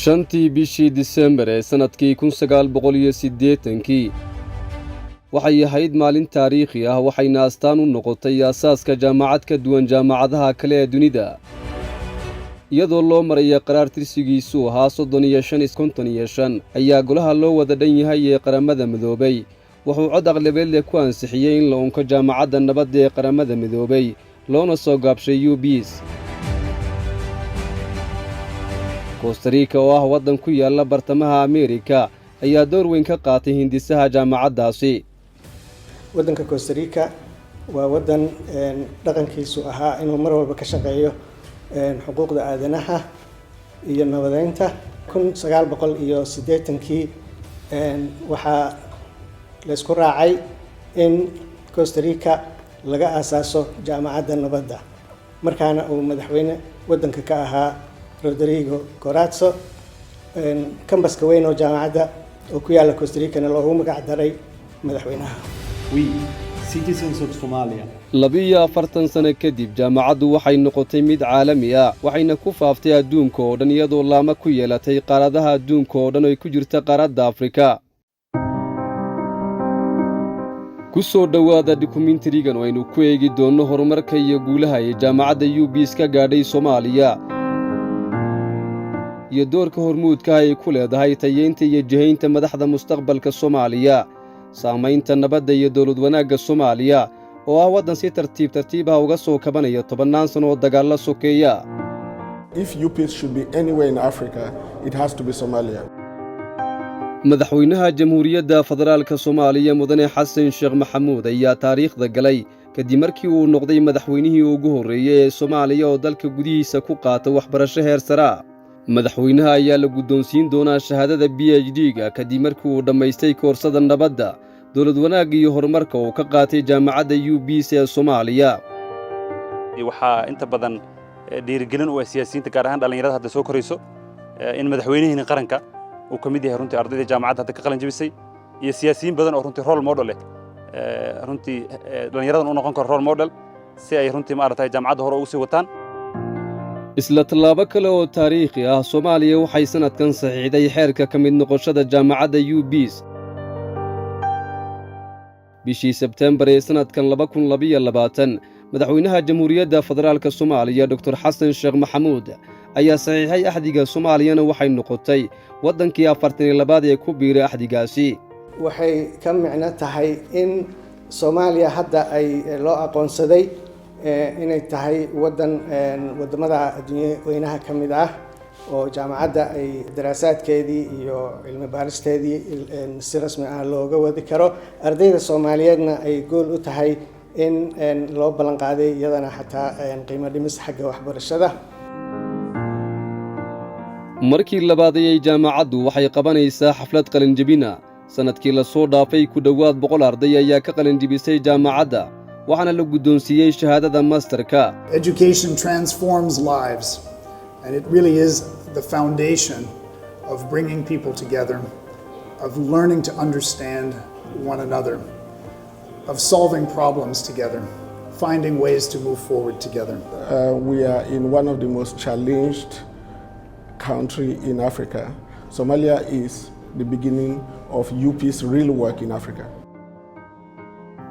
5-tii bishii Disembar ee sannadkii 1980-kii waxay ahayd maalin taariikhi ah, waxayna astaan u noqotay aasaaska jaamacad ka duwan jaamacadaha kale ee dunida, iyadoo loo maraya qaraar tirsigiisu ahaa 35 55 ayaa golaha loo wada dhan yahay ee Qaramada Midoobay wuxuu cod aqlabeed leh ku ansixiyey in la unko Jaamacadda Nabadda ee Qaramada Midoobay, loona soo gaabshay UPEACE. Costa Rica, oo ah waddan ku yaalla bartamaha Ameerika, ayaa door weyn ka qaatay hindisaha jaamacaddaasi. Waddanka Costa Rica waa waddan dhaqankiisu ahaa inuu mar walba ka shaqeeyo xuquuqda aadanaha iyo nabadeynta. 1980-kii waxaa laysku raacay in Costa Rica laga aasaaso Jaamacadda Nabadda, markaana uu madaxweyne waddanka ka ahaa Rodrigo Corazzo. Campus-ka weyn oo jaamacadda oo ku yaalla Costa Ricana loogu magac daray madaxweynaha. 42 sano kadib, jaamacaddu waxay noqotay mid caalami ah, waxayna ku faaftay adduunka oo dhan, iyadoo laamo ku yeelatay qaaradaha adduunka oo dhan, ay ku jirta qaaradda Afrika. Ku soo dhowaada dokumentarigan oo aynu ku eegi doonno horumarka iyo guulaha ay jaamacadda UPEACE ka gaadhay Soomaaliya iyo doorka hormuudka ay ku leedahay tayeynta iyo jihaynta madaxda mustaqbalka Soomaaliya, saamaynta nabadda iyo dowlad wanaagga Soomaaliya, oo ah waddan si tartiib tartiib ah uga soo kabanaya tobannaan sano oo dagaallo sokeeya. If UPEACE should be anywhere in Africa, it has to be Somalia. Madaxweynaha Jamhuuriyadda Federaalka Soomaaliya, Mudane Xasan Sheekh Maxamuud, ayaa taariikhda galay kadib markii uu noqday madaxweynihii ugu horreeyey ee Soomaaliya oo dalka gudihiisa ku qaata waxbarasho heer sare ah. Madaxweynaha ayaa la guddoonsiin doonaa shahaadada PhD-ga kadib markii uu dhammaystay koorsada nabadda, dowlad wanaagga iyo horumarka uu ka qaatay jaamacadda UPEACE ee Soomaaliya. Waxaa inta badan dhiirigelin u ah siyaasiyiinta, gaar ahaan dhallinyarada hadda soo korayso, in madaxweynihiina qaranka uu ka mid yahay runtii ardayda jaamacadda hadda ka qalin jebisay, iyo siyaasiyiin badan oo runtii role model leh, runtii dhallinyaradan u noqon karo role model si ay runtii, maaragtay, jaamacadda hore ugu sii wataan. Isla tallaabo kale oo taariikhi ah, Soomaaliya waxay sannadkan saxiixday xeerka ka mid noqoshada jaamacadda UPEACE. Bishii Sebteembar ee sannadkan 2022, madaxweynaha Jamhuuriyadda Federaalka Soomaaliya, Doktor Xasan Sheekh Maxamuud, ayaa saxiixay axdiga. Soomaaliyana waxay noqotay waddankii 42aad ee ku biiray axdigaasi. Waxay ka micno tahay in Soomaaliya hadda ay loo aqoonsaday inay tahay waddan waddamada adduunya weynaha ka mid ah, oo jaamacadda ay daraasaadkeedii iyo cilmi baaristeedii si rasmi ah looga wadi karo. Ardayda Soomaaliyeedna ay gool u tahay in loo ballan qaaday iyadana xataa qiimo dhimis xagga waxbarashada. Markii labaad ayay jaamacaddu waxay qabanaysaa xaflad qalinjebina. Sannadkii la soo dhaafay, ku dhowaad 100 arday ayaa ka qalinjebisay jaamacadda, waxaana la guddoonsiiyey shahaadada masterka. Education transforms lives, and it really is the foundation of bringing people together, of learning to understand one another, of solving problems together, finding ways to move forward together. We are in one of the most challenged country in Africa. Somalia is the beginning of UPEACE real work in Africa.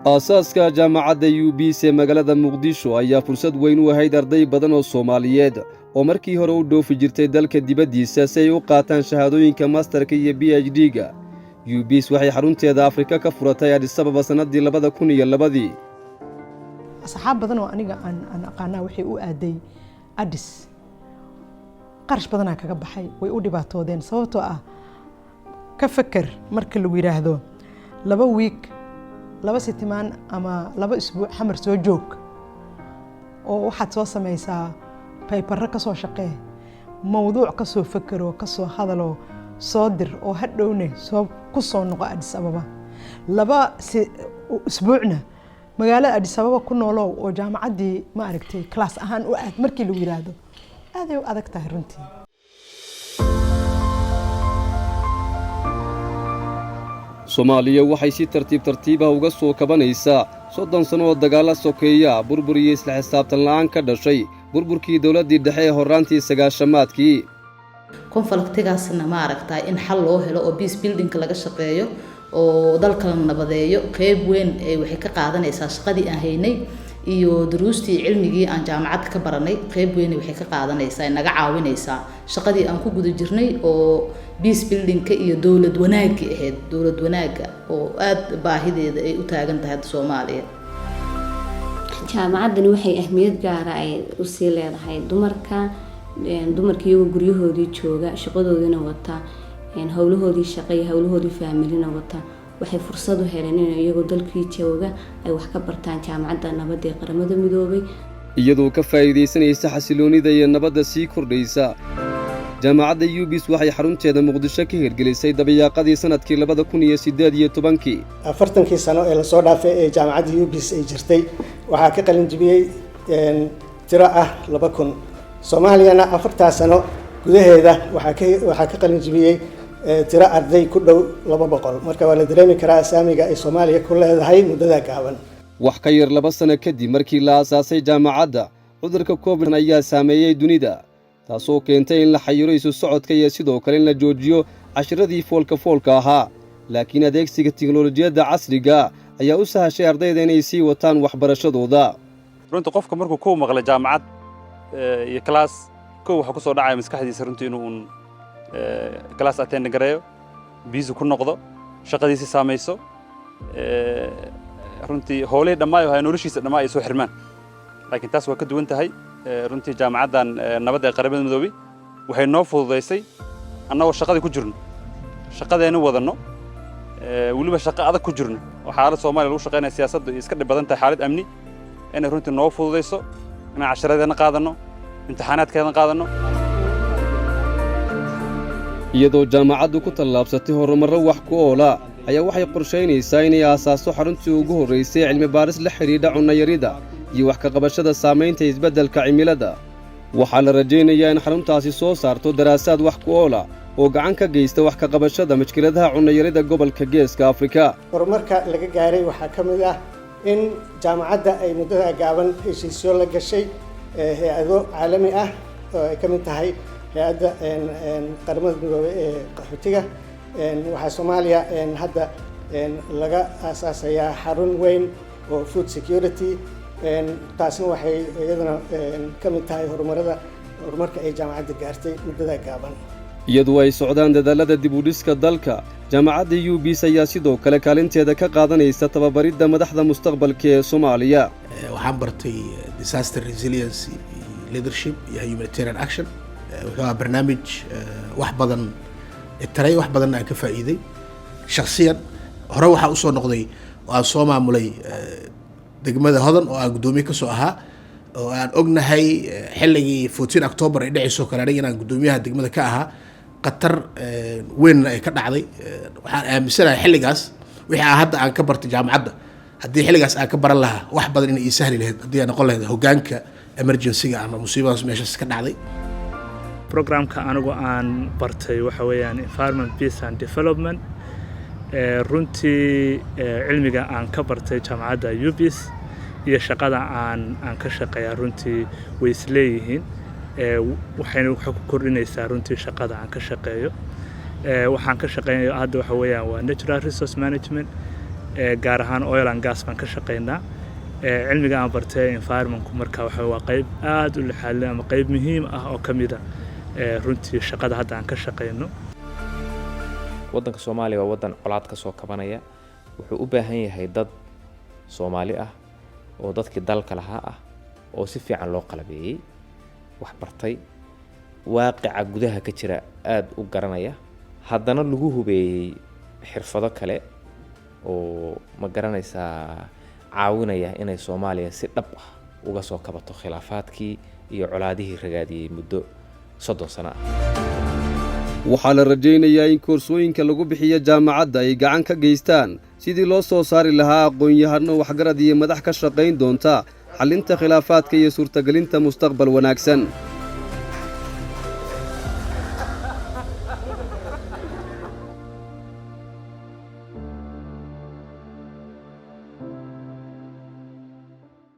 Aasaaska jaamacadda UPEACE ee magaalada Muqdisho ayaa fursad weyn u ahayd arday badan oo Soomaaliyeed oo markii hore u dhoofi jirtay dalka dibaddiisa si ay u qaataan shahaadooyinka masterka iyo PhD-ga. UPEACE waxay xarunteeda Afrika ka furatay Addis Ababa sannaddii 2002-dii. Asxaab badan oo aniga aan aqaanaa waxay u aaday Addis. Qarash badanaa kaga baxay, way u dhibaatoodeen, sababtoo ah ka feker marka lagu yidhaahdo 2 week, 2 sitimaan ama 2 isbuuc Xamar soo joog, oo waxaad soo samaysaa paper-o, ka soo shaqee mowduuc, ka soo fekero, ka soo hadaloo soo dir, oo hadhowne soo ku soo noqo Addis Ababa, 2 isbuucna magaalada Addis Ababa ku noolow, oo jaamacaddii, ma aragtay, class ahaan u aad, markii lagu yidhaahdo, aaday u adag tahay runtii. Soomaaliya waxay si tartiib tartiibah uga soo kabanaysaa 30 sano oo dagaalla sokeeya, burbur iyo isla xisaabtan la'aan ka dhashay burburkii dowladdii dhexe ee horraantii sagaashamaadkii. Conflictigaasna maaragta in xal loo helo oo peace buildingka laga shaqeeyo oo dalka la nabadeeyo, qeyb weyn waxay ka qaadanaysaa shaqadii aan haynay iyo duruustii cilmigii aan jaamacadda ka baranay. Qeyb weyn waxay ka qaadanaysaa, naga caawinaysaa shaqadii aan ku guda jirnay oo peace buildingka iyo dowlad wanaagii ahayd, dowlad wanaagga oo aada baahideeda ay u taagan tahay hadda Soomaaliya. Jaamacaddani waxay ahmiyad gaara ay usii leedahay dumarka. Dumarka iyagoo guryahoodii jooga, shaqadoodiina wata, howlahoodii shaqa iyo howlahoodii familyna wata, waxay fursad u heleen in iyagoo dalkii jooga ay wax ka bartaan Jaamacadda Nabadda ee Qaramada Midoobay. Iyadoo ka faa'iidaysanaysa xasiloonnida iyo nabadda sii kordhaysa, jaamacadda UBIS waxay xarunteeda Muqdisho ka hirgelisay dabayaaqadii sannadkii 2018-kii. 40-kii sano ee lasoo dhaafay ee jaamacadda UBIS ay jirtay, waxaa ka qalin jibiyey tiro ah 2000. Soomaaliyana 4-taa sano gudaheeda waxaa ka qalin jibiyey tiro arday ku dhow 200. Marka waa la dareemi karaa saamiga ay Soomaaliya ku leedahay muddada gaaban. Wax ka yar 2 sano kadib markii la aasaasay jaamacadda, cudurka COVID ayaa saameeyey dunida, taasoo keentay in la xayiro isu socodka iyo sidoo kale in la joojiyo cashiradii foolka foolka ahaa. Laakiin adeegsiga tiknolojiyadda casriga ayaa u sahashay ardayda inay sii wataan waxbarashadooda. Runtii qofka markuu kow maqlay jaamacad iyo class, kow waxaa ku soo dhacaya maskaxdiisa runtii inuu un class attend gareeyo, busy ku noqdo, shaqadiisi saamayso, runtii howlihii dhammaayo haya, noloshiisa dhammaa ay soo xirmaan. Laakiin taas waa ka duwan tahay. Runtii jaamacaddan nabadda ee Qaramada Midoobey waxay noo fududaysay annagoo shaqadii ku jirno, shaqadeenna wadanno, weliba shaqo adag ku jirno oo xaalad Soomaaliya lagu shaqaynaya, siyaasaddu iyo iska dhib badan tahay, xaalad amni, inay runtii noo fududayso inaan casharadeenna qaadanno, imtixaanaadkeedana qaadanno. Iyadoo jaamacaddu ku tallaabsatay horumarro wax ku oola ayaa waxay qorshaynaysaa inay aasaasto xaruntii ugu horraysay cilmi baaris la xidhiidha cunnayarida iyo wax ka qabashada saamaynta isbeddelka cimilada. Waxaa la rajaynayaa in xaruntaasi soo saarto daraasaad wax ku oola oo gacan ka geysta wax ka qabashada mushkiladaha cunnayarida gobolka Geeska Afrika. Horumarka laga gaaray waxaa ka mid ah in jaamacadda ay muddada gaaban heshiisyo la gashay hay-ado caalami ah oo ay ka mid tahay hay-adda Qaramada Midoobey ee qaxootiga. Waxaa Soomaaliya hadda laga aasaasayaa xarun weyn oo food security. Taasna waxay iyaduna ka mid tahay horumarada, horumarka ay jaamacadda gaartay muddada gaaban. Iyadoo ay socdaan dadaallada dib u dhiska dalka, jaamacadda UBIS ayaa sidoo kale kaalinteeda ka qaadanaysa tababaridda madaxda mustaqbalka ee Soomaaliya. Waxaan bartay disaster resilience, leadership iyo humanitarian action. Wuxuu ahaa barnaamij wax badan taray, wax badanna aan ka faa'iiday shaksiyan. Hore waxaa usoo noqday oo aan soo maamulay degmada Hodan oo aan guddoomiye kasoo ahaa, oo aan ognahay xilligii 14 October ay dhacayso kale aniga inaan guddoomiyaha degmada ka ahaa, khatar weynna ay ka dhacday. Waxaan aaminsanahay xilligaas wixii aan hadda aan ka bartay jaamacadda, haddii xilligaas aan ka baran lahaa, wax badan inay ii sahli lahayd haddii ay noqon lahayd hoggaanka emergency-ga ama musiibadaas meeshaas ka dhacday. Programka anigu aan bartay waxa weeyaan environment, peace and development. Runtii cilmiga aan ka bartay jaamacadda UBIS iyo shaqada aan ka shaqeeyaa runtii way isleeyihiin. Waxayna waxay ku kordhinaysaa runtii shaqada aan ka shaqeeyo. Waxaan ka shaqeynayo hadda waxa weeyaan waa natural resource management, gaar ahaan oil and gas baan ka shaqeynaa. Cilmiga aan bartay environmentku marka waxa waa qayb aada u lixaadle ama qayb muhiim ah oo ka mida runtii shaqada hadda aan ka shaqeyno. Waddanka Soomaaliya waa waddan colaad ka soo kabanaya. Wuxuu u baahan yahay dad Soomaali ah oo dadkii dalka lahaa ah, oo si fiican loo qalabeeyey, wax bartay, waaqica gudaha ka jira aada u garanaya, haddana lagu hubeeyey xirfado kale oo, ma garanaysaa, caawinaya inay Soomaaliya si dhab ah uga soo kabato khilaafaadkii iyo colaadihii ragaadiyey muddo 30 sano ah. Waxaa la rajaynayaa in koorsooyinka lagu bixiyo jaamacadda ay gacan ka geystaan sidii loo soo saari lahaa aqoon-yahano, waxgarad iyo madax ka shaqayn doonta xallinta khilaafaadka iyo suurtagelinta mustaqbal wanaagsan.